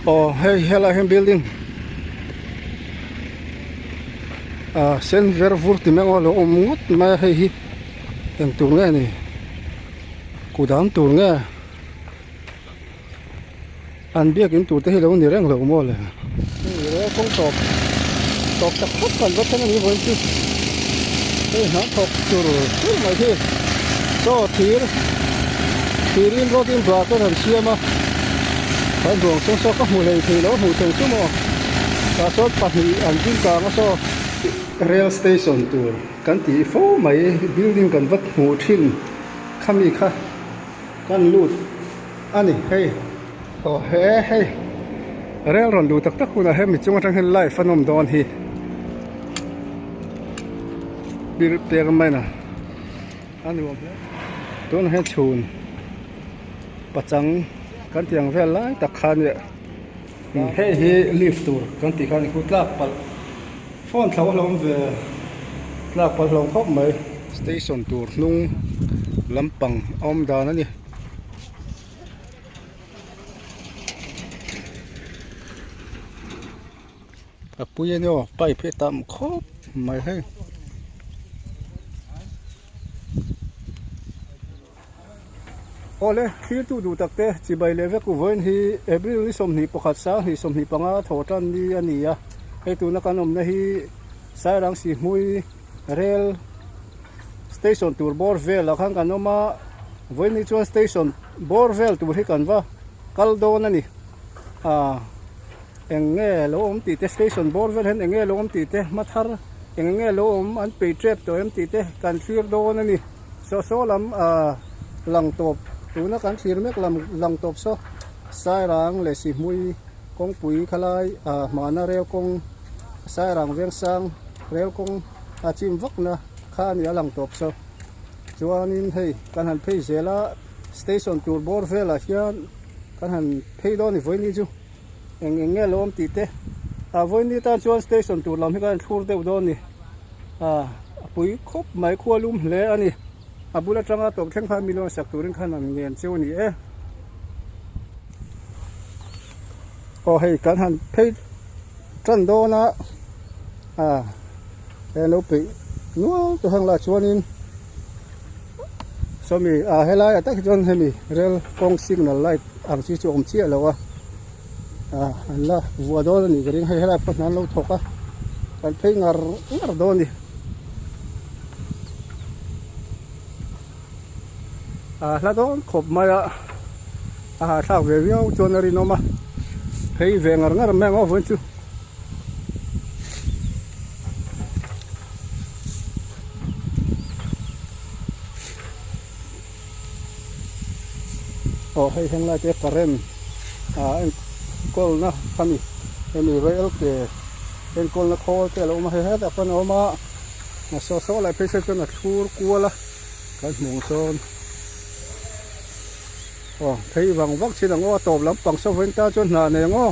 Aw hei helaiah hian building ah sen ver vur ti mai ang aw a lo awm ngawt mai a hei hi eng tur nge ni kudam tur nge an biakin tur te hi lo ni reng lo maw le hei rel kawng tawp tawp tak tak kan va thleng a ni vawiin chu hei hnah thawk chur chur mai hi chaw thir thirin rod in bra te an siam a kan ruang sawn saw ka hmu hlei thei lo hmuh theih chu maw tah sawn pahnih an ding kang a saw rail station tur kan tih fo mai building kan va hmuh thin khami kha kan lut a ni hei aw he hei rail rawn luh tak tak hunah hemi chung atang hian live an awm dawn hi bir pek mai na a nuam hle tunah hian chhun pachang kan tih ang vel lai tak kha nia hei hi lift tur kan tih kha a ni khu tlak palh phone thlo a hlawm ve tlak palh hlawm khawp mai station tur hnung lampang a awm dan a ni. A pui a ni aw pipe hi a tam khawp mai hei. Awle thlir tu duh tak te chibai leh vek u vawiin hi April ni 21 sang 25 thaw tan ni a ni a hei tuna kan awmna hi Sairang Sihhmui Rail Station tur bawr velah khan kan awm a vawiin hi chuan station bawr vel tur hi kan va kal dawn a ni ah eng nge lo awm tih te station bawr vel hian eng nge lo awm tih te hma thar eng nge lo awm an pei tep tawh em tih te kan thlir dawn a ni saw saw lam ah lang tawp tuna kan thlir mek lam lang tawp saw Sairang leh Sihhmui kawngpui khalai ah hmana rel kawng Sairang Vengsang rel kawng a chim vak na kha a ni a lang tawp saw chuanin hei kan han phei zel a station tur bawr velah hian kan han phei dawn a ni vawiin ni chu eng eng nge lo awm tih te ah vawiin ni tan chuan station tur lam hi kan thlur deuh dawn a ni ah a pui khawp mai khua lum hle a ni a bul atanga tawp thleng khan mi lawn sak turin khan an ngen cheu a ni e aw hei kan han phei tan dawn a ah he lo peih nual te heng lah chuanin sawmi ah helai ah tak hi chuan hemi rail kawng signal light ang chi chu a awm chiah lo a ah an la vuah dawn a nih ka ring hei helai pawh hna an lo thawk a kan phei ngar ngar dawn a ni ah hla dawn khawp mai a a hahthlak ve viau chuan a rinawm a phei ve ngar ngar mai ang aw vawiin chu. Aw hei heng lai te current ah enkawlna khami hemi rail ke enkawlna khawl te a lo awm a hei hetah pawn a awm a a saw saw lai phei se chuan a thlur kual a kan hmuh ang sawn aw phei vang vak chin ang aw a tawp lampang saw vawiin tan chuan hna nei ang aw.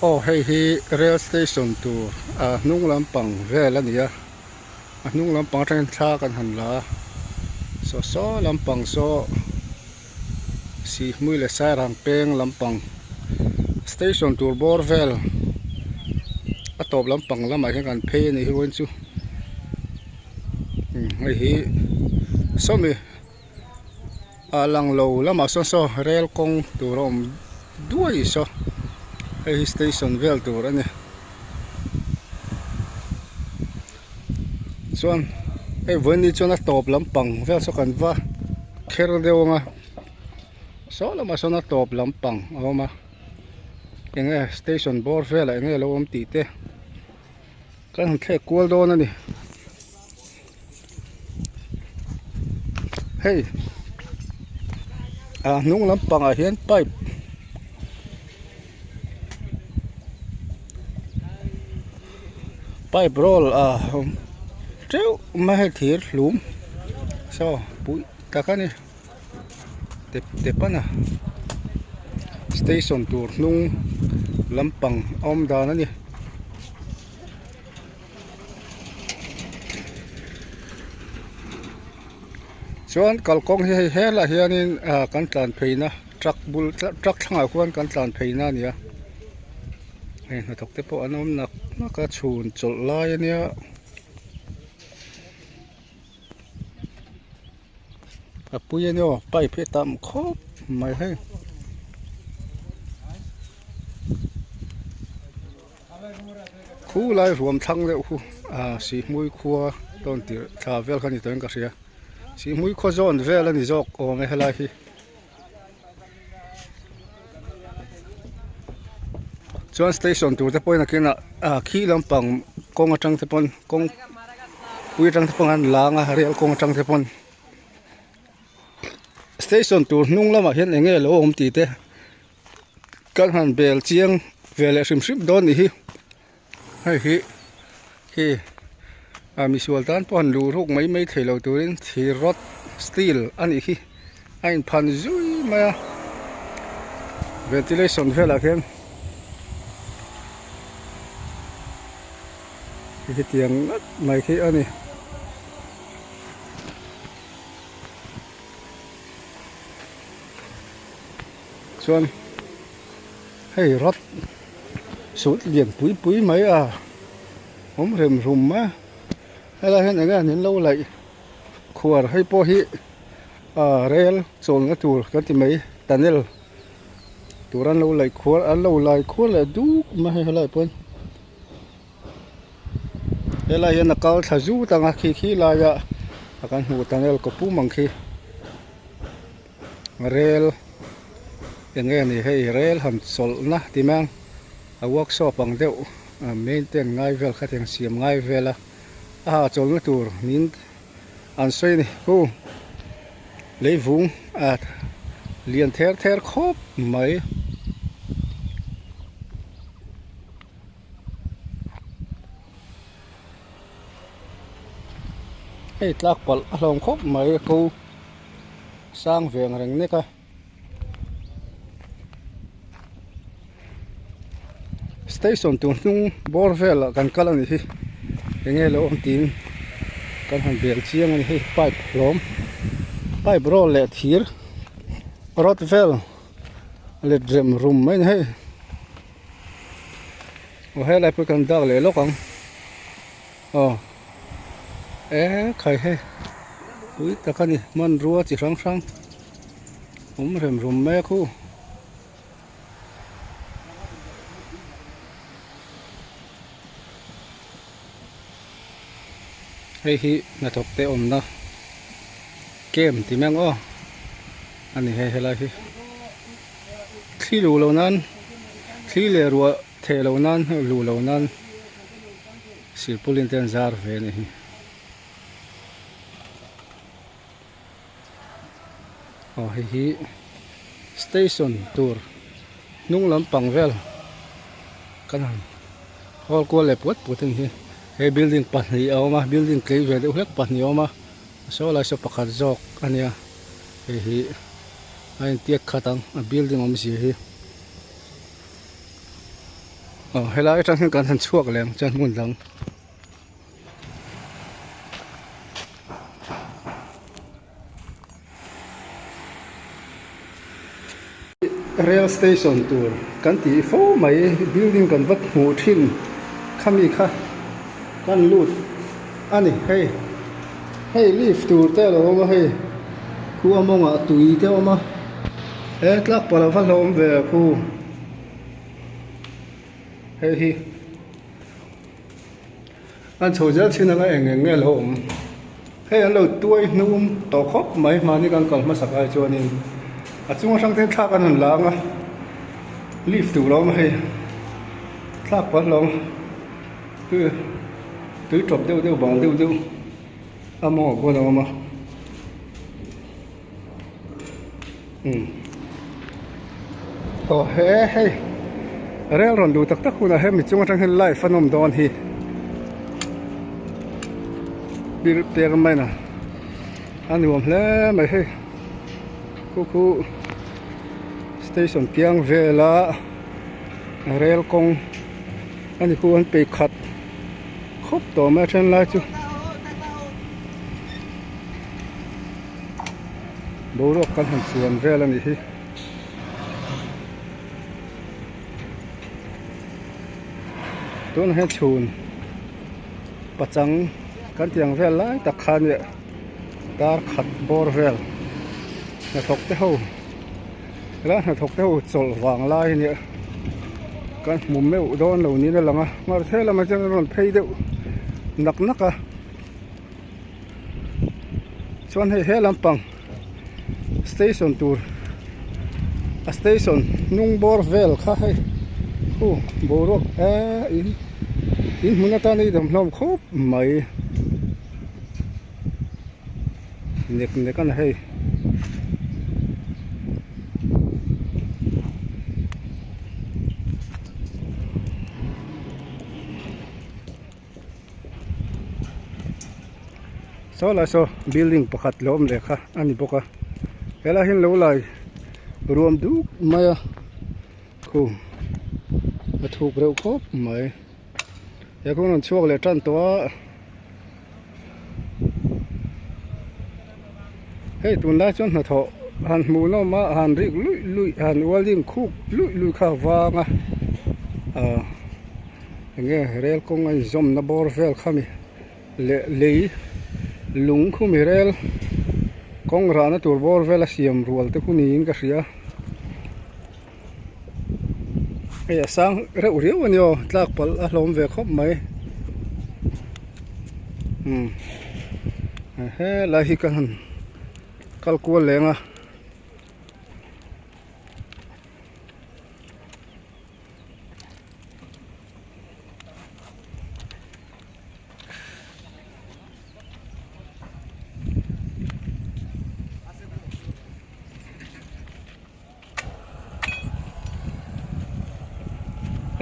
Aw hei hi rail station tur a hnung lampang vel a ni a a hnung lampang atangin thla kan han la a saw saw lampang saw Sihhmui leh Sairang peng lampang station tur bawr vel a tawp lampang lamah hian kan phei a nih hi vawiin chu hei hi sawmi. A lang lo lamah sawn saw rel kawng tur a awm duai saw hei hi station vel tur a ni chuan hei vawiin ni chuan a tawp lampang vel saw kan va kher deuh ang a saw lamah sawn a tawp lampang a awm a eng nge station bawr velah eng nge lo awm tih te kan han thlek kual dawn a ni. Hei a hnung lampangah hian pipe pipe roll a awm teuh mai hei thir hlum saw pui tak a ni tep tep a na station tur hnung lampang a awm dan a ni. Chuan kalkawng hi hei helaiah hianin ah kan tlan pheina. truck bul truck thlangah khuan kan tlan phei na a ni a hei hnathawk te pawh an awm nak nak a chhun chawlh lai a nia. A pui a nia aw pipe hi a tam khawp mai hei. Khu lai ruam thlang deuh khu ah Sihhmui khua tawn tirh thla vel kha ni tawhin ka hria Sihhmui khaw zawn vel a ni zawk awm e helai hi. Chuan station tur te pawhin a kinah ah khi lampang kawng atang te pawn kawng pui atang te pawn an lang a rel kawng atang te pawn station tur hnung lamah hian eng nge lo awm tih te kan han bel chiang ve leh hrim hrim dawn nih hi hei hi khi ah misual tan pawh han luh ruk mai mai thei lo turin thir rod steel a nih hi a inphan zui mai a ventilation velah khian hetiang ngawt mai khi a ni. Chuan hei rat sut lian pui pui mai a awm rem rum a helai hian eng nge an lo laih khuar hei pawh hi ah rel chawlhna tur kan ti mai tunnel tur an lo laih khuar an lo lai khuar leh duk mai a hei helaiah pawh hian helai hian a kal thla zut ang a khi khi laia a kan hmuh tunnel kaw pum ang khi. Rel eng nge ni hei rel han chawlhna ti mai ang a workshop ang deuh maintain ngai vel kha tiang siam ngai vel a a ha chawlhna tur niin an sawi a ni hu leivung a lian ther ther khawp mai. Hei tlak palh a hlawm khawp mai a ko sang ve ang reng nek a station tur hnung bawr velah kan kal a nih hi eng nge lo awm tiin kan han bel chiang a ni hei pipe hlawm pipe roll leh thir rod vel let rem rum mai a ni hei. Aw helai pawh kan dak leh lawk ang aw e khai hei pui tak a ni hmanrua chi hrang hrang awm rem rum mai a khu. Hei hi hnathawk te awmna camp ti mai ang aw a ni hei helai hi. Thli luh loh nan thli leh ruah theh loh nan luh loh nan silpaulin te an zar ve a ni hi. Aw hei hi station tur hnung lampang vel kan han hawl kual leh puat puat a ni hi. He building pahnih a awm a building tlei ve deuh hlek pahnih a awm a saw lai saw pakhat zawk a nia hei hi. A intiat khat ang a building awmzia hi aw helai atang hian kan han chhuak leh ang chuan hmun dang. Rail station tur kan tih fo mai building kan va hmuh thin khami kha kan lut a ni hei. Hei lift tur te a lo awm a hei khu a mawngah tui te a awm a he tlak palh a va hlawm ve a khu hei hi an chho zel chin anga eng eng nge a lo awm hei an lo tuai hnum tawh khawp mai mahni kan kal hmasak ai chuanin a chung atang ten thlak an han la ang a lift tur a awm a hei thlak palh a awm. Tui tawp deuh deuh bang deuh deuh a mawngah khuan a awm a umm aw he hei rel rawn duh tak tak hunah hian mi chung atang hian live an awm dawn hi pir per mai na a nuam hle mai hei khu khu station piang vela rel kawng. Ani khu an peih khat khawp tawh mai a then lai chu boruak kan han chuan vel a nih hi. Tunah hian chhun pachang kan tih ang vel lai tak kha nia dar khat bawr vel hnathawk te ho helai hnathawk te ho chawlh vang lai a nia kan hmu meuh dawn lo niin a lang a mahse lamah chuan an rawn phei deuh nak nak a chuan hei he lampang station tur a station hnung bawr vel kha hei hu boruak eee in in hmun atan a idawm hlawm khawp mai nek nek a ni hei. Saw lai saw building pakhat lo awm leh kha a ni bawk a helai hian lo lai ruam duk mai a khu a thuk reuh khawp mai he kawng rawn chhuak leh tan tawh a hei tunlai chuan hnathawh han hmuh nawm a han rik luih luih han welding khuk luih luih kha a vang a ah. Enge rel kawng a inzawmna bawr vel kha mi leh lei lung khu mi rel kawng rahna tur bawr vel a siam rual te khu niin ka hria hei a sang reuh riau a ni aw tlak palh a hlawm ve khawp mai umm helai hi ka han kal kual leng a.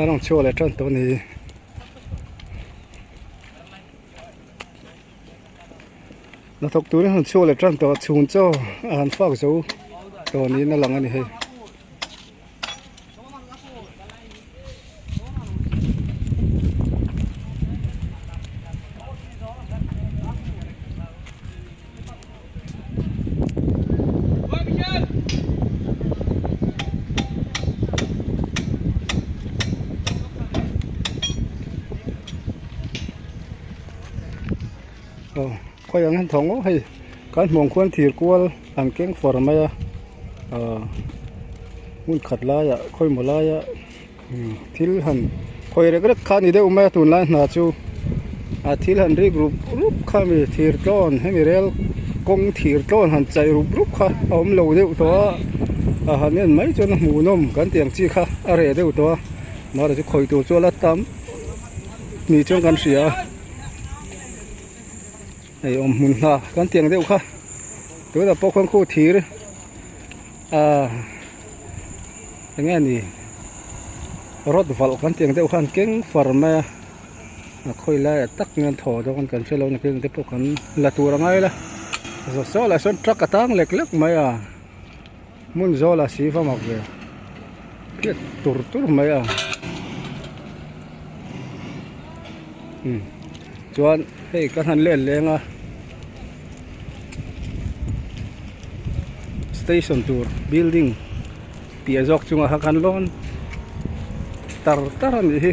A rawn chhuak leh tan tawh a ni. Hnathawk turin a rawn chhuak leh tan tawh a chhung chaw a han fak zo tawh niin a lang a ni hei. Aw khawi ang hian thawng aw hei kan hmuh ang khuan thir kual an keng fawr mai a ah hmun khat laiah khawimaw laia thil han khawi rek rek kha a ni deuh mai a tunlai hna chu a thil han rik rup rup kha mi thir tlawn hemi rel kawng thir tlawn han chaih rup rup kha a awm lo deuh tawh a a han en mai chuan a hmuhnawm kan tih ang chi kha a reh deuh tawh a mahse chu khawi tur chu a la tam ni chuan kan hria a. Hei awm hmun hna kan tih ang deuh kha tunah pawh khuan khu thir ah eng nge ni rod valh kan tih ang deuh khan keng far mai a a khawi laiah tak nge an thaw dawn kan hre lo na keng te pawh kan la tur a ngai la zawh saw lah sawn truck a tang lek lek mai a hmun zawlah si va mak ve phiat tur tur mai a. Umm chuan hei ka han let leng a station tur building piah zawk chungah kha khan lawn tar tar a nih hi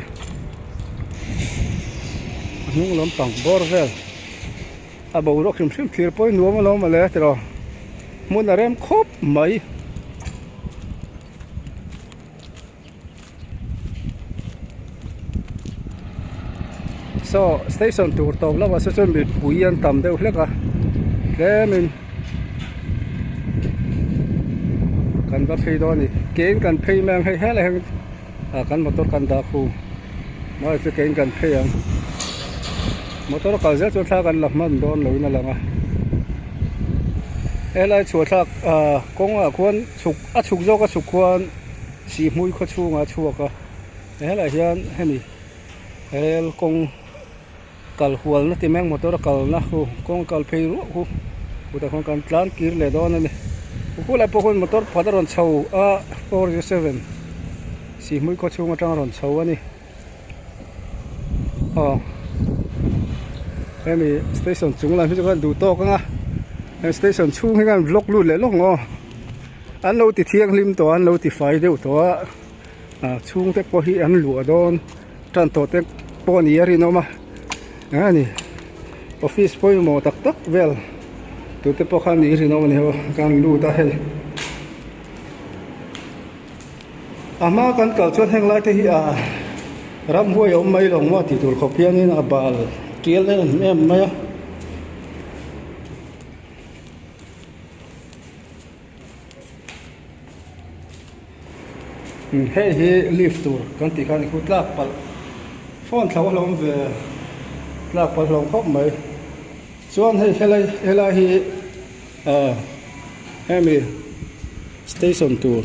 a hnung lampang bawr vel a boruak hrim hrim thlir pawhin nuam alawm mawle tiraw hmun a rem khawp mai. Saw station tur tawp lamah saw chuan mipui an tam deuh hlek a tlemin kan va phei dawn a ni kein kan phei mai ang hei helai hian ah kan motor kan dah khu mahse chu kein kan phei ang motor a kal zel chuan thla kan la hman dawn loin a lang a helai chhuah thlak ah kawngah khuan chhuk a chhuk zawk a chhuk khuan. Sihhmui khaw chhungah a chhuak a helaiah hian hemi rel kawng kal hualna ti mai ang motor a kalna hu kawng a kal phei ruah hu chutah khuan kan tlan kir leh dawn a ni khulai pawh khuan motor pakhat a rawn chho a 407 Sihhmui khaw chhung atang a rawn chho a ni aw hemi station chung lam hi chu khan duh tawk ang a hemi station chhung hi khan vlog lut leh lawk ang aw. An lo ti thianghlim tawh a an lo ti fai deuh tawh a ah chhungte pawh hi an luah dawn tan tawh te. pawh a ni a rinawm a eng a ni office pawimawh tak tak vel tute pawh kha a ni rinawm a ni ho kan lut a hei a hma kan kal chuan heng lai te hi ah ramhuai a awm mai lo maw tih tur khawp hianin a bal tial em em mai a. Hei hi lift tur kan tih khan i khu tlak palh phone thlo a hlawm ve tlak palh hlawm khawp mai chuan hei helai helai hi ah hemi station tur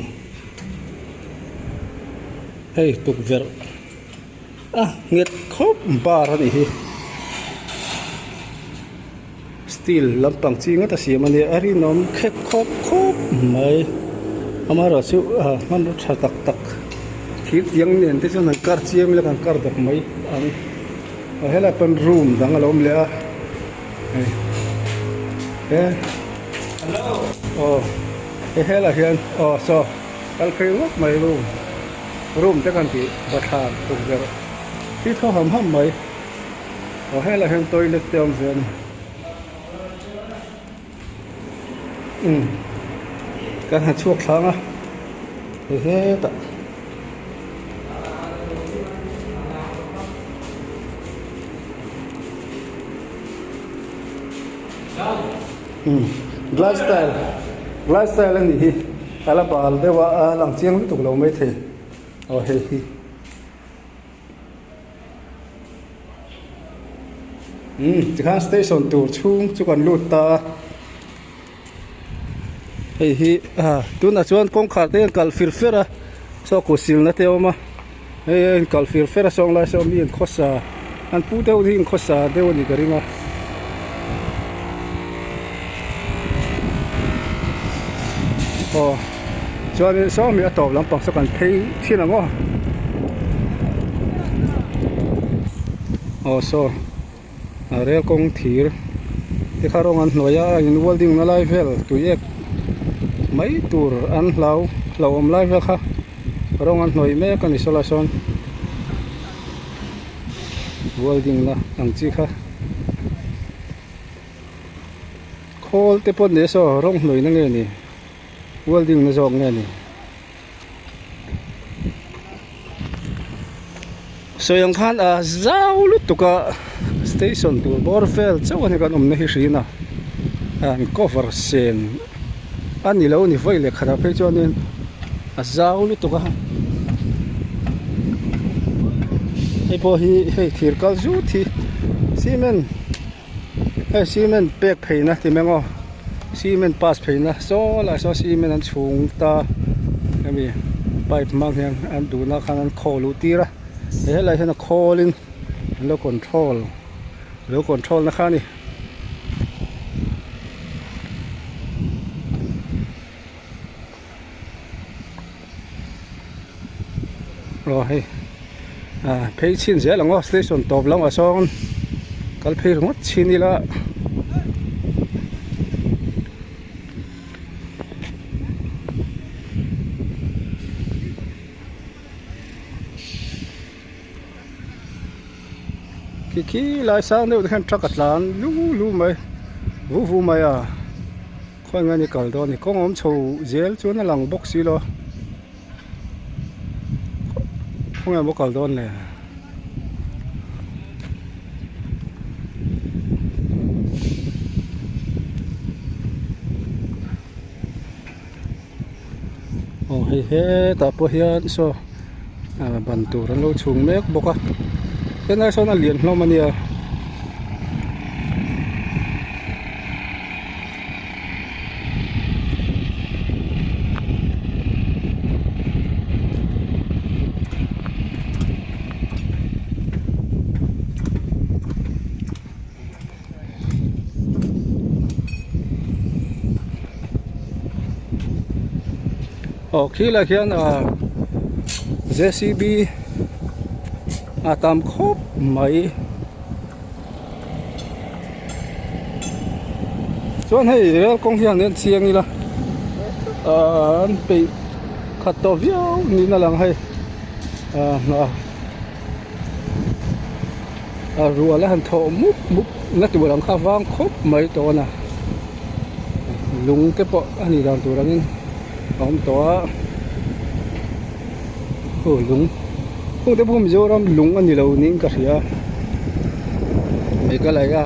hei tukverh a nghet khawp bar a nih hi. Steel lampang chi ngawt a siam a nia a rinawm khek khawp khawp mai amaherawh chu ah hmanraw tha tak tak thir tiang nen te chuan an kar chiam ila kan kar dawk mai ang a helai pawn room dang a lo awm leh a hei he aw he helai hian aw saw kal phei ngawt mai room room te kan tih bathlar tukverh hi thaw ham ham mai. Aw helaiah hian toilet te a awm ve a ni umm kan han chhuak thlang a hei hetah umm glass tile glass tile a nih hi a la bal deuh a a lang chiang lutuk lo maithei aw hei hi. Umm tikhan station tur chhung chu kan lut ta a hei hi ah tunah chuan kawngkhar te an kalh fir fer a saw kut silna te a awm a hei a inkalh fir fer a sawng lai saw mi an khawsa an pu deuh hi an khawsa deuh a nih ka ring a. Aw chuanin sawmi a tawp lampang saw kan phei thin ang aw aw saw a rel kawng thir te kha rawng an hnuai a in welding na lai vel tui ek mai tur an hlau hlauhawm lai vel kha rawng an hnuai mek a ni saw lai sawn welding na ang chi kha. Khawl te pawh ni saw rawng hnawih na nge ni welding na zawk nge ni sawi ang khan a zau lutuk a station tur bawr vel chauh a ni kan awmna hi hrin a an cover sen a ni lo ni vawi leh khatah phei chuanin a zau lutuk a hei pawh hi hei thir kal zut hi cement. Hei cement pek pheina ti mai ang aw cement pass pheina saw lai saw cement an chhung ta hemi pipe hmang hian an duhna khan an khaw luh tir a he helai hian a khawl in an lo control lo control na kha a ni. Aw hei ah phei chhin zel ang aw station tawp lamah sawn kal phei ringawt chhin ila. Khi khi lai sang deuh te khan truck a tlan lu lu mai vu vu mai a. Khawi nge ni kal dawn ni kawng awm chho zel chuan a lang bawk si lo khawnge maw kal dawn le aw hei hetah pawh hian saw ah ban tur an lo chhung mek bawk a helai sawn a lian hlawm a nia. Aw khilai khian ah J C B a tam khawp mai chuan hei rel kawng hian en chiang ila ah an peih khat tawh viau niin a lang hei ah. A rual a han thawh mup mup na tur ang kha vang khawp mai tawn a lung te pawh a nih dan tur angin a awm tawh a aw lung hung te pawh Mizoram lung a ni lo niin ka hria Meghalaya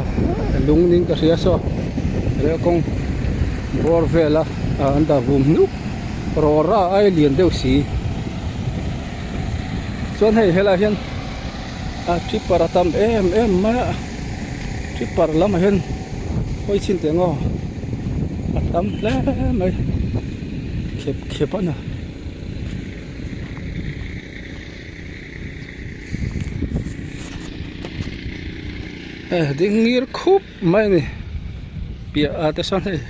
lung niin ka hria saw rel kawng bawr vela an dah vum hnuk rawra ai lian deuh si chuan hei helaiah hian. A tripper a tam em em mai a tripper lamah hian hawi chhin teh ang aw a tam hle mai khep khep a na hei ding ngir khup mai a ni piah ah te sawn hei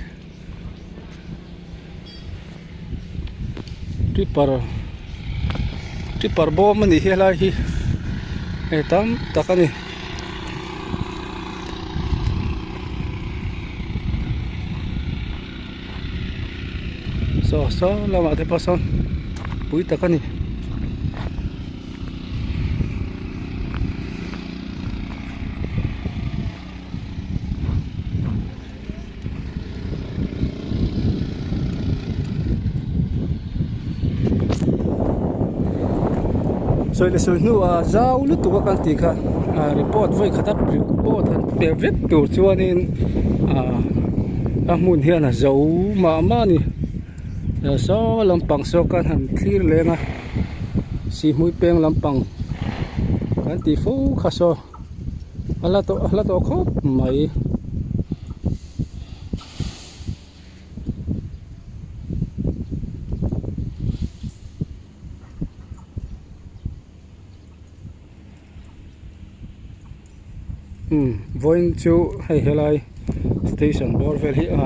Tipper tipper bawm a nih hi helai hi hei tam tak a ni. Saw saw lamah te pawh sawn pui tak a ni. Sawi leh sawi hnuah zau lutuk a kan tih kha ah report vawi khat a report han pe vek tur chuanin ah a hmun hian a zo mah mah a ni saw lampang saw khan han thlir leng a sihhmui peng lampang kan tih fo kha saw. A hla tawh a hla tawh khawp mai. Umm vawiin chu hei helai station bawr vel hi a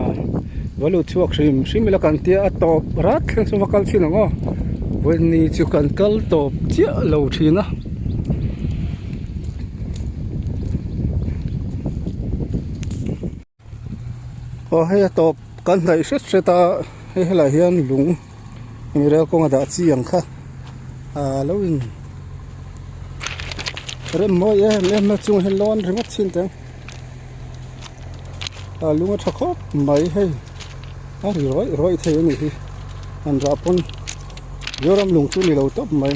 va lut chhuak hrim hrim ila kan tia a tawp rat thleng chu va kal thin ang aw vawiin ni chu kan kal tawp chiah lo thin a. Aw hei a tawp kan hnaih hret hret a hei helaiah hian lung rel kawnga dah chi ang kha ah lo in rem mawi em em a chungah hian lawn ringawt chin teh ang ah lung a tha khawp mai hei a ri rawih rawih thei a nih hi an rah pawn Mizoram lung chu ni lo tawp mai.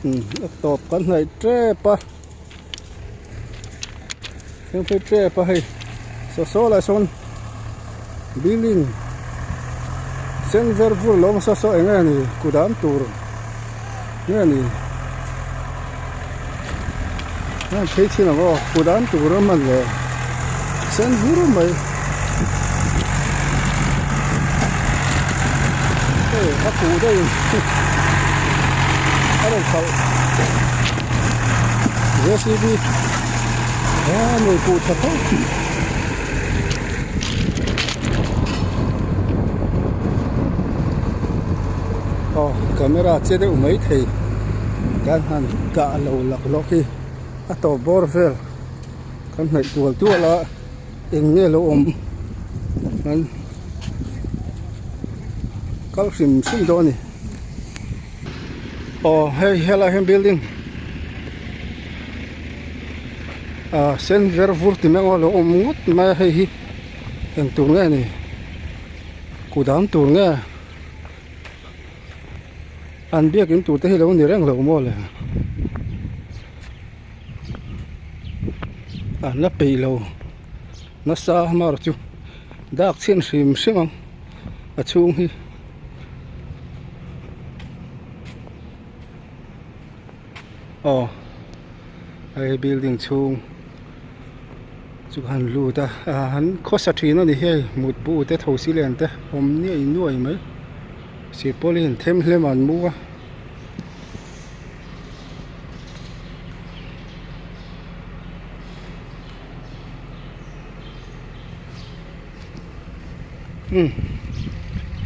Umm a tawp kan hnaih tep a thleng phei tep a hei saw saw lai sawn building sen ver vur lo awm a saw saw eng nge ni kut ah an tur nge ni an phei thin ang aw kut ah an tur a man le sen vur mai hei a kuh daih in a rawn khalh J C B a nei kuh tha khawp. Aw camera che deuh mai thei kan han kah lo lak lawk hi a tawp bawr vel kan hnaih tual tual a eng nge lo awm an kal hrim hrim dawn a ni aw hei helai hian building ah sen ver vur ti mai ang aw lo awm ngawt mai a hei hi eng tur nge ni kudam tur nge. An biakin tur te hi lo ni reng lo maw le an la peih lo nasa mar chu dak chhin hrim hrim ang a chhung hi. Aw hei building chhung chu ka han lut a an khawsa thin a ni hei mutbu te thosi len te awm nuai nuai mai silpauline them hlem an mu a. Umm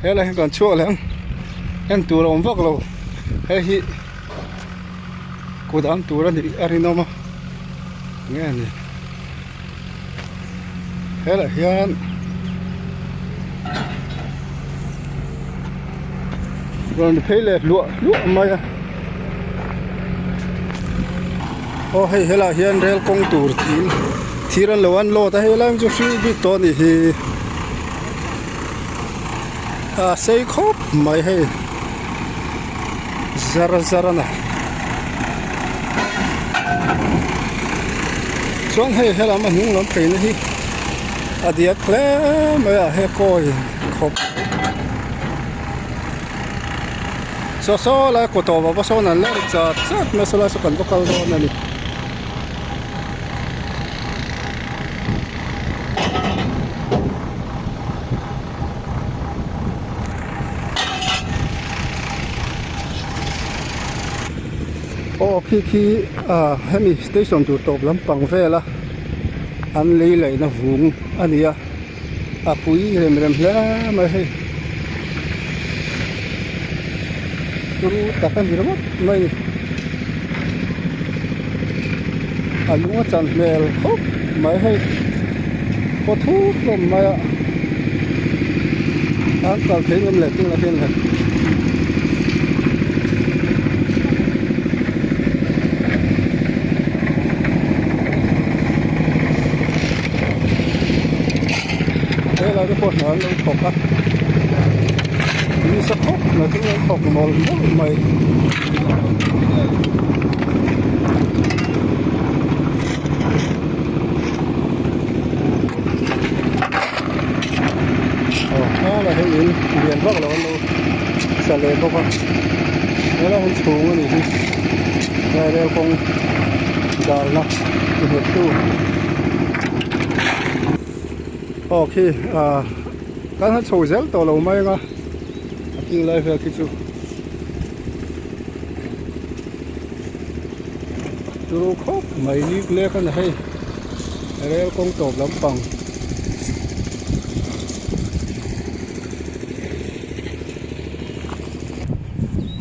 helai hi kan chhuak leh ang en tur a awm vak lo hei hi kut ang tur a nih a rinawm a nge ni helaiah hian rawn phei leh hluah hluah mai a. Aw hei helaiah hian rel kawng tur thil thir an lo unload a helai chu hri bik tawh a nih hi a sei khawp mai hei zar zar a na chuan hei helam a hnung lam phei na hi a diak hle mai a he kawi khawp. Saw saw lai kaw tawp ah pawh sawn an la ri chat chat mai a sawlai saw kan va kal dawn a ni. Aw khi khi ah hemi station tur tawp lampang vela an lei laihna vung a ni a. A pui rem rem hle mai hei turu tak a ni ringawt mai a ni a lung a chan hmel khawp mai hei khaw thuk hlawm mai a an kal thei ngam leh tunah hian le. Helai te pawh hna an lo thawk a nisa khawp mai chu an thawk mawlh mawlh mai. Aw helai hi in lian vak lo an lo sa leh bawk a helai hi chhung a nih hi helai rel kawng dalna ti nghet tu. Aw khi ah kan han chho zel tawh lo mai anga a thing lai vel khi chu turu khawp mai lik lek a ni hei rel kawng tawp lampang.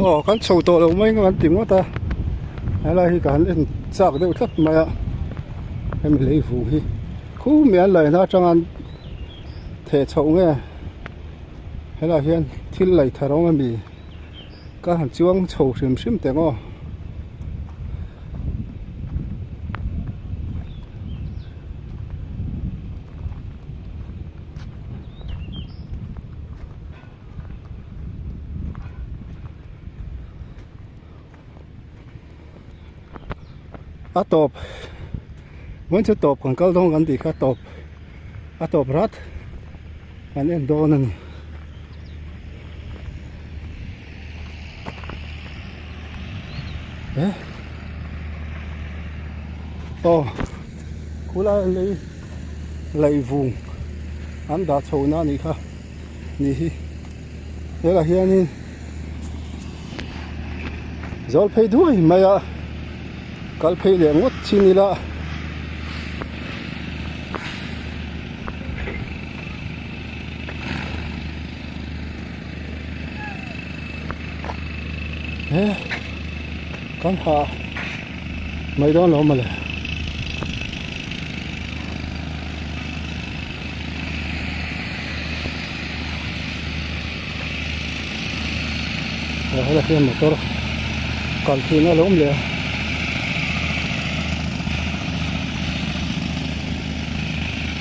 Aw kan chho tawh lo mai anga kan ti ngawt a helai hi ka han en chak deuh tlat mai a hemi lei vung hi khumi an laihna atanga an theh chhoh nge helaiah hian thil lei thar awm ami ka han chuang chho hrim hrim teh ang aw. A tawp vawiin chu tawp kan kal dawn kan tih kha tawp a tawp rat kan en dawn a ni. Eh aw khulai lei lei vung an dah chho na a nih kha nih hi helah hianin zawl phei duai mai a kal phei leh ngawt chin ila he kan hah mai dawn lo mawle. Aw helai hian motor kal theihna a lo awm leh a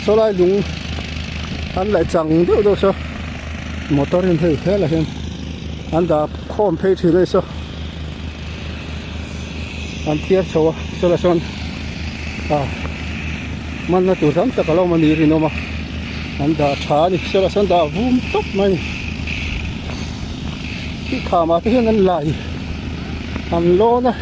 saw lai lung an laih chang deuh deuh saw motor in hei helaiah hian an dah khawm phei thin a ni saw an thiar chho a saw lai sawn ah hmanna tur tam tak a lo awm a ni rinawm a an dah tha a ni saw lai sawn dah vum tawp mai a ni khi khamah te hian an lai an lawn a.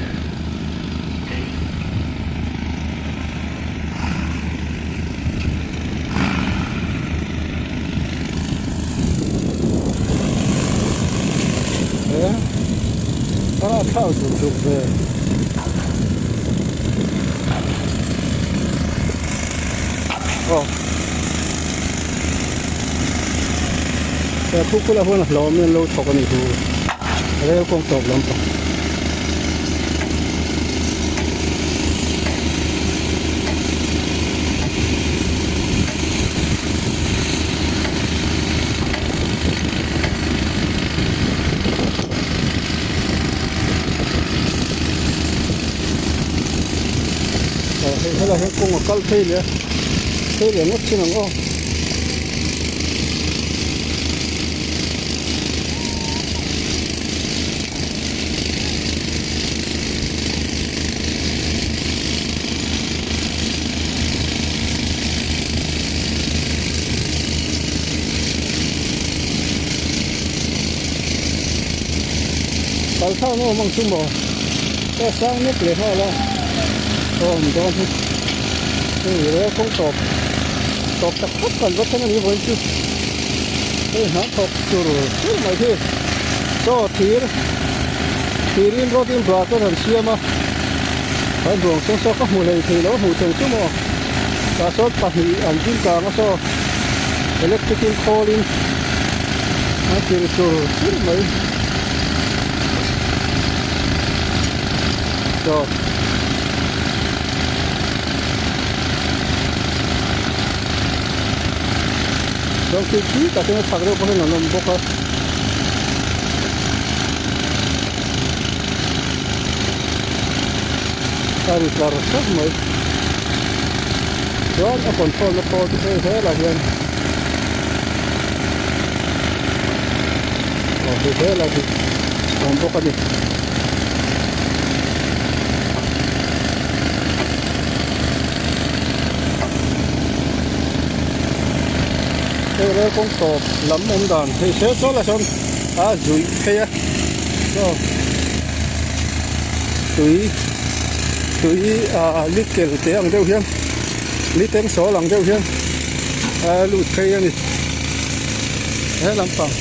A thlak zuk zuk ve. Aw. He thu kula huan a hlawm in an lo thawk a nih thu rel kawng tawp lampang. Helai hian kawng a kal phei leh a phei leh ngawt thin ang aw. Kal thlak na awm ang chu maw aw sang nek leh nghal a aw awm dawn hi hei rel kawng tawp tawp tak tak kan va thleng a ni vawiin chu hei hnah thawk chur chur mai hi chaw thir thirin rawt in bra te an siam a kan ruang sawn saw ka hmu hlei thei lo hmuh theih chu maw tah sawn pahnih an ding kang a saw electric in khawl in a tir chur chur mai chaw. Chuan khi khi tak hian a chhak deuh pawh hian an awm bawk a. A ri tlar tlat mai. Chuan a control na khawl chu hei helai hian aw hei helai hi a awm bawk a ni. Hei rel kawng tawp lam awm dan hei se saw lah sawn a zuih phei a chaw tui tui ah likel te ang deuh hian liteng sawl ang deuh hian a lut phei a ni he lampang.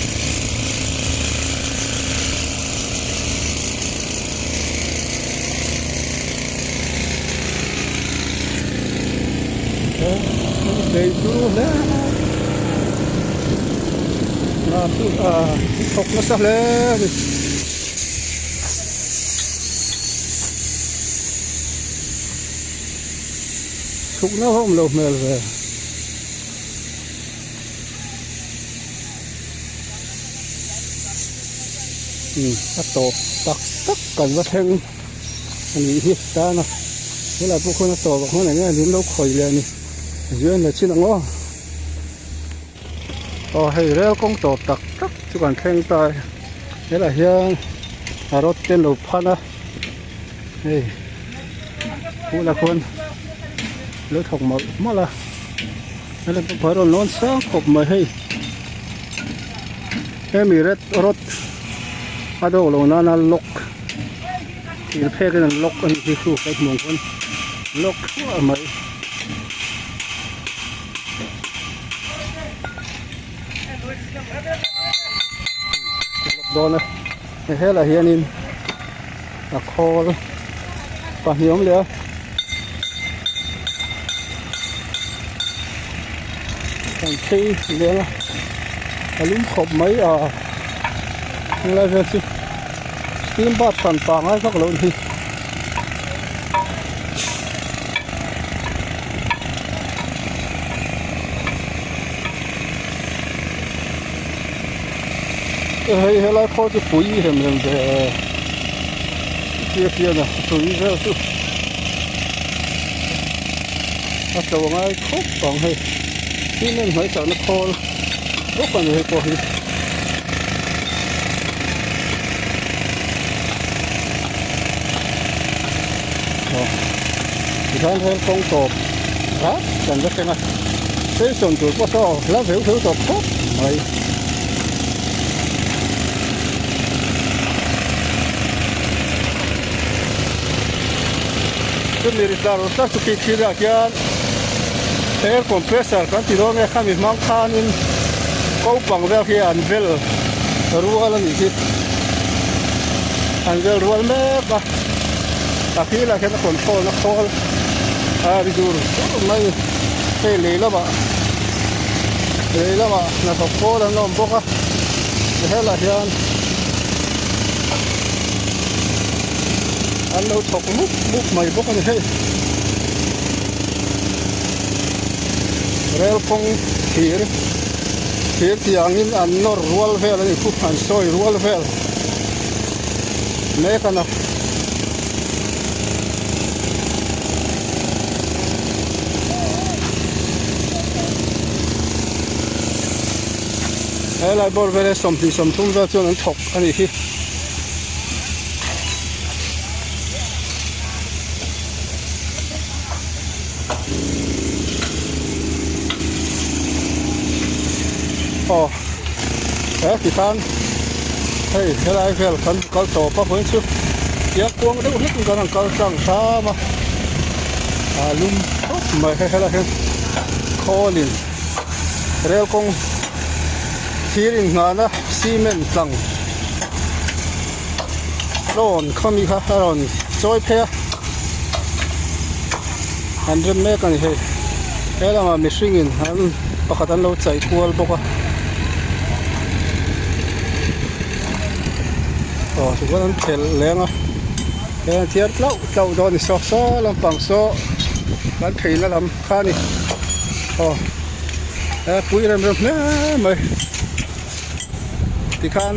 Thawk nasa hle a ni. Chhukna a awm lo hmel ve. A tawp tak tak kan va thleng a nih hi tan a helai pawh khawn a tawp ah khawn eng nge min lo khawih leh a ni zui an la chin ang aw aw hei rel kawng tawp tak tak chu kan thleng ta e helai hian a rod te an lo phan a hei bulah khawn lo thawk mawlh mawlh a. Helai pawh a rawn lawn sang khawp mai hei hemi red rod a dawk loh nana lock thir phek in an lock a nih hi chu ka hmuh ang khawn lock thuah mai. Lock dawn a helaiah hianin a khawl pahnih a awm leh a. Kan phei leng a a lum khawp mai a helai vel chu steam bath hran pangai vak lo a ni hi. Hei helai khaw chu pui rem rem ve tia hian a tui vel chu a tlo ngai khawp ang hei cement hnuai chahna khawl bawk a ni hei pawh hi. Aw tihian hel kawng tawp rat kan va thleng a station tur pawh saw hla veu veu tawp khawp mai. Chumi ri tlar tlar chu khi thil ah khian air compressor kan ti dawn nge khami hmang khanin ko pang vel khi an vel rual a nih hi an vel rual mek a a thil ah khian a control na khawl a ri dur dur mai hei lei lamah lei lamah hnathawk khawl an awm bawk a helaiah hian an lo thawk mup mup mai bawk a ni hei rel kawng thir thir tiangin an nawr rual vel a ni khu an sawi rual vel mek a na. Helai bawr vel hi 20 30 vel chuan an thawk a nih hi. Aw he tikhan hei helai vel kan kal tawp a vawiin chu tiang kuang deuh hlek in kan han kal tlang hram a a lum khawp mai hei helai hian khawl in rel kawng thir in nghahna cement tlang tlawn khami kha a rawn chawi phei a an rem mek a ni hei he lamah mihring in an pakhat an lo chaih kual bawk a aw tichuan an phelh leng a he an thiar tlauh tlauh dawn a ni saw saw lampang saw kan pheina lam kha a ni aw he pui rem rem hle mai. Tikhan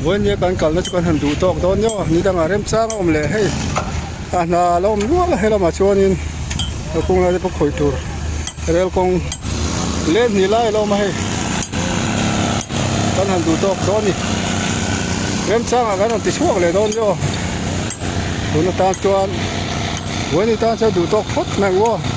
vawinia kan kalna chu kan han duh tawk dawn nia aw ni dangah remchang a awm leh hei a hna a lo awm nual a helamah chuanin a kung lai te pawh khawih tur rel kawng lem hnih lai a lo awm a hei kan han duh tawk dawn a ni remchangah kan rawn ti chhuak leh dawn nia aw tun atan chuan vawiin tan chuan duh tawk phawt mai ang aw.